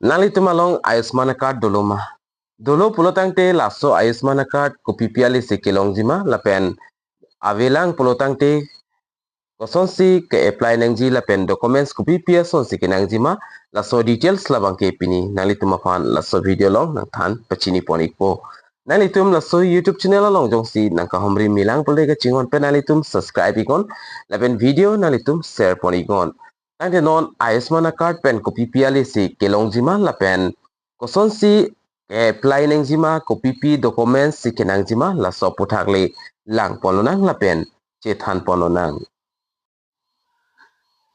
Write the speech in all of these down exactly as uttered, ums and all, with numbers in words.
Nanglitum along Ayushman card dolo ma? Dolo pulo tangte laso Ayushman card kopipi ale si kelongji ma lapen avelang pulo tangte kosonsi ke-apply nangji lapen documents kopipi asonsi kenangji ma, laso details labangke pini nanglitum aphan laso video along nangthan pachini pon ikpo. Nanglitum laso YouTube channel along jongsi nangkahumri milang pulote kachinghon pen nanglitum subscribe iknon lapen video nanglitum share pon iknon. Tangte non Ayushman card pen kopipi ale si kelongji ma lapen kosonsi ke-apply nangji ma, kopipi documents si kenangji ma, laso aphuthak le lang pon lonang lapen chethan pon lonang.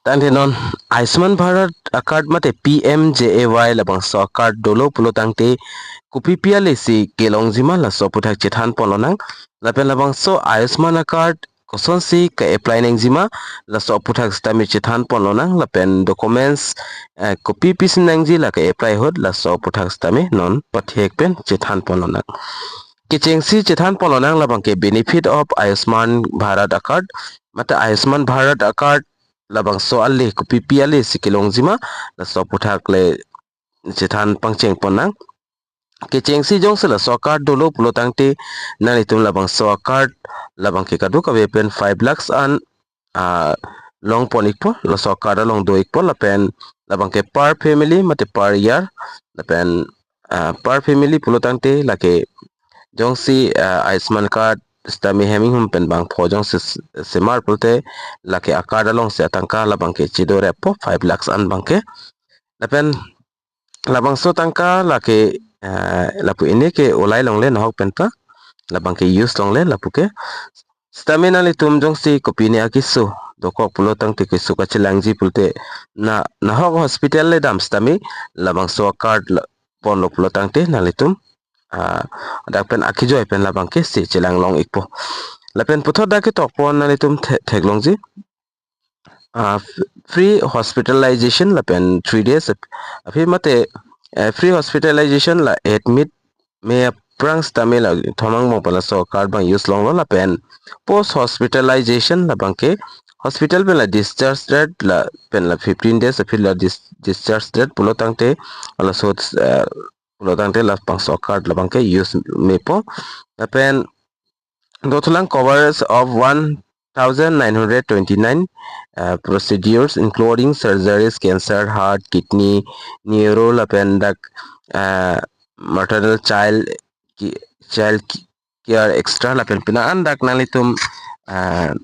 Tangte non Ayushman Bharat card mate P M J A Y labangso card dolo pulo tangte kopipi ale si kelongji ma, laso aphuthak chethan pon lonang. Lapen labangso Ayushman card kosonsi ke-apply nangji ma, laso aphuthak sitame chethan pon lonang lapen documents, eh, kopipi si nangji la ke-apply ahut, laso aphuthak sitame non pathek pen chethan pon lonang. Kechengsi chethan pon lonang labangke benefit of Ayushman Bharat card mate Ayushman Bharat card labangso ale kopipi ale si kelongji ma, laso aphuthak le chethan pangcheng pon nang. Kechengsi jongsi laso card dolo pulo tangte nanglitum labangso card labangke kadokave pen five lakhs an, ah, long pon ikpo, laso card along do ikpo lapen labangke per family mate per year lapen, ah, per family pulo tangte lake jongsi, ah, Ayushman card sitame hem inghum pen bangpho jongsi s-, semar pulote lake acard alongsi atangka labangke chido reppo five lakhs an abangke. Lapen labangso atangka lake, eh, lapu ini ke ulai longle nahok pen ta labangke use longle lapu ke. Sitame nanglitum jongsi kopine akeso dokok pulo tangte keso kachelangji pulote na, nahok hospital le dam sitame labangso card la ponlo pulo tangte nanglitum, ah, dak pen akejoi pen labangke si chelang long ikpo. Lapen puthot dak ketok pon nanglitum the-, theklongji, ah, f-, free hospitalization lapen three days ap-, aphi mate, eh, free hospitalization la admit me aphrang sitame la thomang mong pen laso card abang use longlo lapen post hospitalization labangke hospital pen la discharge date lapen la fifteen days aphi la dis-, discharge date pulo tangte laso, eh, pulo tangte labangso card labangke use mepo. Lapen dothulang coverage of one thousand nine hundred twenty-nine, uh, procedures including surgeries, cancer, heart, kidney, neuro lapen dak, uh, maternal child ki-, child ki-, care extra lapen pina an dak nanglitum, uh,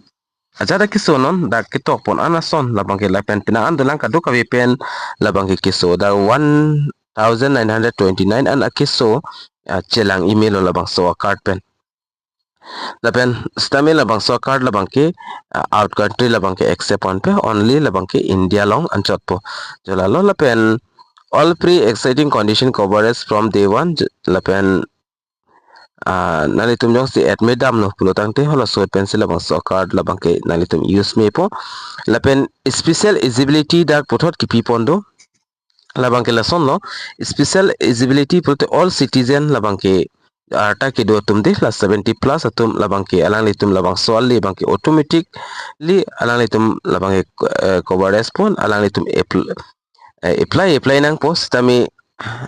ajat dak keso non dak ketok pon an ason labangke lapen pina an dolang kadokave pen labangke keso dak one thousand nine hundred twenty-nine an akeso, uh, chelang imelo labangso card pen. Lapen sitame labangso card labangke, ah, out country labangke accept ponpe, only labangke India along anchotpo. Jo lalo lapen all pre-existing condition coverage from day one, j-, lapen, ah, nanglitum jongsi admit damlo pulo tangte halaso ahut pensi labangso card labangke nanglitum use mepo. Lapen special eligibility dak puthot kipi pon do. Labangke lasonlo, special eligibility pulote all citizen labangke arta kedo atum de la seventy plus atum labangke alanglitum labangso ale abangke automatically alanglitum labangke, eh, coverage pon alanglitum apl-, eh, apply, apply nangpo sitame,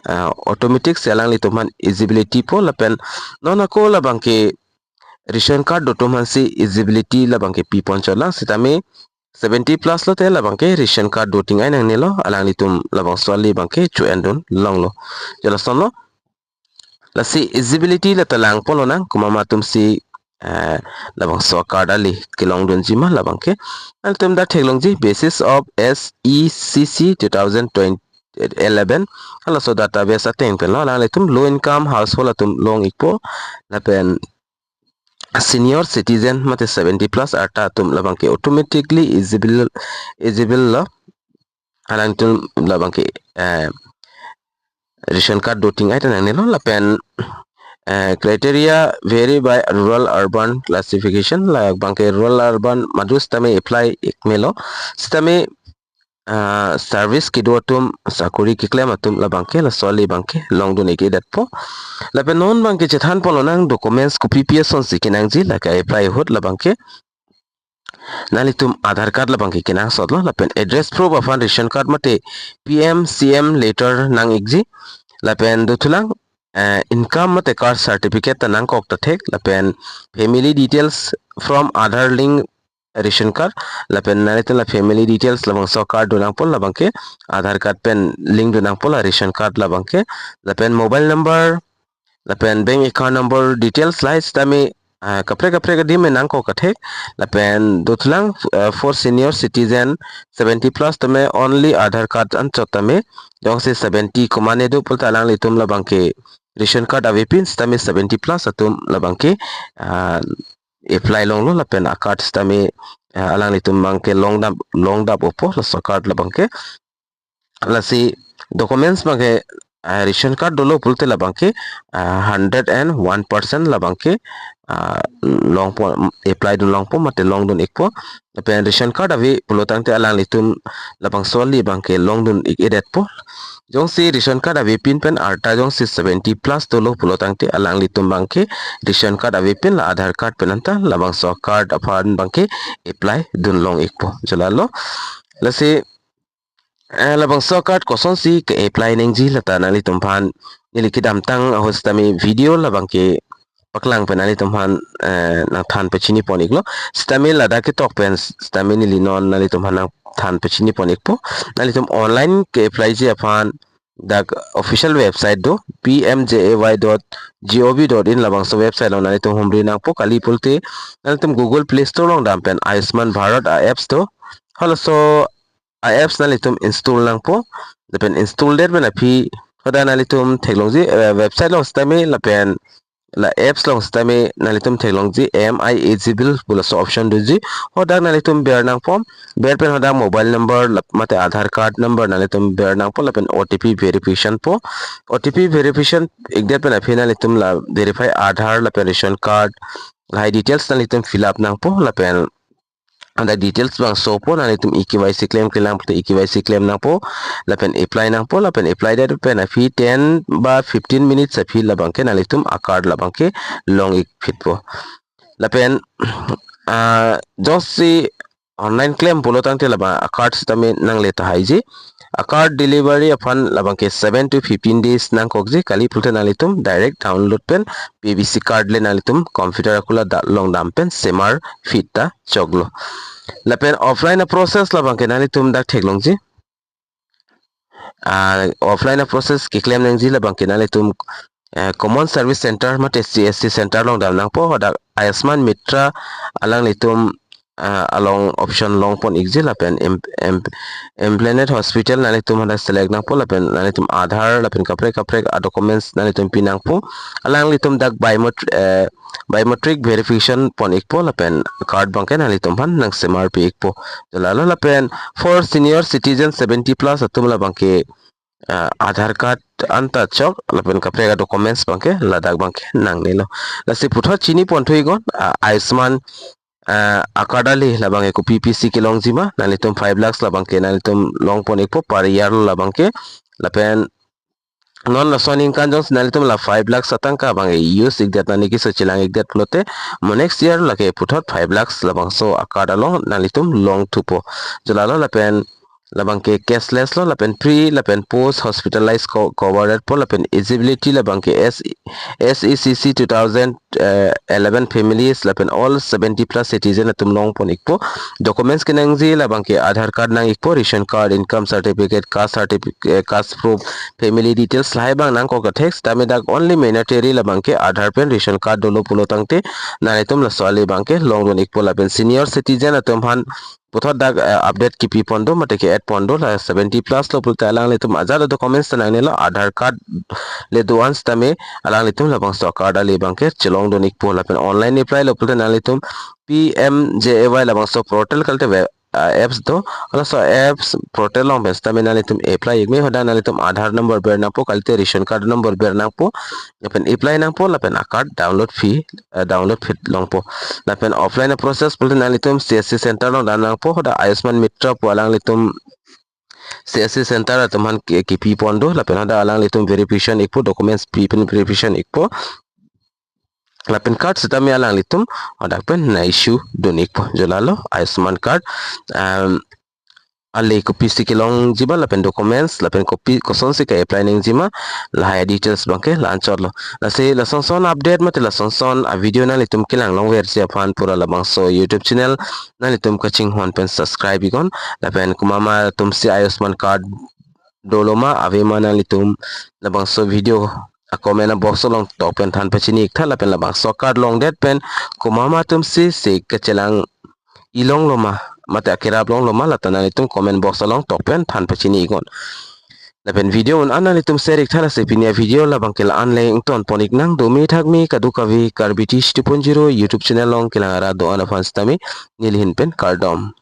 ah, automatic si alanglitum aphan eligibility po lapen non ako labangke ration card do atum aphansi eligibility labangke pi pon chot lang sitame seventy plus lote labangke ration card do ting ai nangnelo alanglitum labangso ale abangke cho-en dun longlo. Jo lasonlo. Lasi eligibility la ta lang pon lonang komat atumsi, eh, labangso card ale kelong dunji ma labangke. Nanglitum dak theklongji basis of S E C C two thousand twenty eleven. Halaso database ateng penlo alanglitum low income household atum long ikpo. Lapen senior citizen mate seventy plus arta atum labangke automatically eligible, eligible lo. Alanglitum labangke, eh, ration card do ting ai ta nangnelo lapen, eh, criteria vary by rural urban classification labangke rural urban madu sitame apply ik melo sitame, ah, service kedo atum sakori keklem atum labangke laso ale abangke long dun ik-edetpo. Lapen non abangke chethan pon lonang documents kopipi asonsi kenangji lake apply ahut labangke. nanglitum Aadhaar card labangke kenangsotlo, lapen address proof aphan ration card mate P M C M letter nang-ikji, lapen dothulang, eh, income mate caste certificate ta nangkok ta thek, lapen family details from Aadhaar link ration card, lapen nanglitum la family details labangso card do nangpo, labangke Aadhaar card pen link do nangpo la ration card labangke, lapen mobile number, lapen bank account number details lahai sitame, ah, kaprek kaprek adim nangkok ta thek, lapen dothulang, ah, for senior citizen seventy plus tame only Aadhaar card anchot tame, jongsi seventy komane do pulote alanglitum labangke ration card avepin sitame seventy plus atum labangke, ah, apply longlo, lapen a-card sitame, ah, alanglitum abangke longdap, longdap-opo laso card labangke. Lasi documents abangke, ah, ration card dolo pulote labangke, ah, hundred and one percent labangke, ah, longpo, apply dun longpo mate longdun-ikpo. Lapen ration card ave pulotangte alanglitum labangso ali abangke longdun-ik-edetpo. Jongsi ration card avepin pen arta jongsi seventy plus dolo pulotangte alanglitum abangke ration card avepin la Aadhaar card pen anta labangso card aphan abangke apply dun long-ikpo. Jo lalo. Lasi, eh, labangso card kosonsi ke-apply nangji lata nanglitum aphan neli kedamtang ahut sitame video labangke paklang pen nanglitum aphan, eh, nangthan pachini pon-iklo. Sitame ladak ketok pen sitame neli non nanglitum aphan nangthan pachini pon-ikpo. Nanglitum online ke-applyji aphan dak official website do, P M J A Y dot G O V dot in labangso website along nanglitum humri nangpo, kali pulote nanglitum Google Play Store along dam pen Ayushman Bharat a-apps do. Halaso a-apps nanglitum install nangpo, lapen install det pen aphi hadak nanglitum theklongji, eh, website along sitame lapen la apps along sitame nanglitum theklongji M I Eligible pu laso option doji. Hadak nanglitum ber nangpo, ber pen hadak mobile number lap-, mate Aadhaar card number nanglitum ber nangpo, lapen O T P verification po. O T P verification ikdet pen aphi nanglitum la verify Aadhaar lapen ration card lahai details nanglitum fill up nangpo, lapen hadak details bangso po, nanglitum E K Y C claim, claim nangpo, E K Y C claim nangpo, lapen apply nangpo, lapen apply det pen aphi ten ba fifteen minutes aphi labangke nanglitum a-card labangke long-ik phitpo. Lapen, ah, jongsi online claim pulotangte labang a-card sitame nangle tahaiji. A-card delivery aphan labangke seven to fifteen days nangkokji, kali pulote nanglitum direct download pen P B C card le nanglitum computer akulat da-, along dam pen semar phit ta choklo. Lapen offline a-process labangke nanglitum dak theklongji. Ah, offline a-process keklem nangji labangke nanglitum, eh, Common Service Center mate C S C center along dam nangpo, hadak Ayushman Mitra alanglitum, ah, along option long pon-ikji, lapen em-, em-, Implanted Hospital nanglitum hadak select nangpo, lapen nanglitum Aadhaar lapen kaprek kaprek a-documents nanglitum pi nangpo. Alanglitum dak biomet-, eh, biometric verification pon-ikpo, lapen card abangke nanglitum aphan nangsemar pi-ikpo. Jo lalo, lapen for senior citizen seventy plus atum labangke, ah, Aadhaar card anta chok, lapen kaprek a-documents abangke ladak abangke nangnelo. Lasi puthot chini pon thu-iknon, ah, Ayushman, ah, a-card ali labangke kopi pisi kelongji ma, nanglitum five lakhs labangke nanglitum long pon-ikpo per year lo labangke, lapen non laso aningkan jongsi nanglitum la five lakhs atangka abangke use-ikdet, nani keso chelang-ikdet pulote, mo next year lake puthot five lakhs labangso a-card along nanglitum long thupo. Jo lalo, lapen labangke cashless lo, lapen pre, lapen post hospitalized co-, covered po, lapen eligibility labangke S-, S E C C two thousand, eh, eleven families, lapen all seventy plus citizen atum long pon-ikpo. Documents kenangji labangke Aadhaar card nang-ikpo, ration card, income certificate, caste certificate, eh, caste proof, family details lahai abang nangkok ta thek, sitame dak only mandatory labangke Aadhaar pen ration card dolo pulotangte nanglitum laso ali abangke longdun-ikpo, lapen senior citizen atum aphan puthot dak, eh, update kepi pon do mate ke-add pon do, la seventy plus lo pulote alanglitum ajat a-documents ta nangnelo, Aadhaar card le do-an sitame alanglitum labangso card ali abangke chelongdun-ikpo, lapen online apply lo pulote nanglitum P M J A Y labangso portal kalite web, ah, apps do, laso apps portal along pen sitame nanglitum apply-ik me, hadak nanglitum Aadhaar number ber nangpo, kalite ration card number ber nangpo, lapen apply nangpo, lapen a-card download phi, eh, download phit longpo. Lapen offline a-process pulote nanglitum C S C center along dam nangpo, hadak Ayushman Mitra pu alanglitum C S C center atum aphan ke-, kepi pon do, lapen hadak alanglitum verification-ikpo, documents pi pen verification-ikpo. Lapen card sitame alanglitum hadak pen na-issue dun-ikpo. Jo lalo Ayushman card, um, ale kopisi kelongji ma lapen documents lapen kopi kosonsi ka-apply nangji ma, lahai details abangke la-anchotlo. Lasi lasonson update mate lasonson a-video nanglitum kelang longverji aphan pura labangso YouTube channel nanglitum kachinghon pen subscribe iknon. Lapen komat atumsi Ayushman card dolo ma ave ma nanglitum labangso video a-comment box along tok pen than pachini-iktha, lapen labangso card longdet pen komat atumsi si kachelang-i longlo ma mate akerap longlo ma, lata nanglitum comment box along tok pen than pachini-iknon. Lapen video un-an nanglitum share-iktha. Lasi pini a-video labangke la-an le ingtonpon-iknang. Dome thakme kadokave Karbi Tish two point zero YouTube channel along kelang arat do-an aphan sitame neli ahin pen kardom.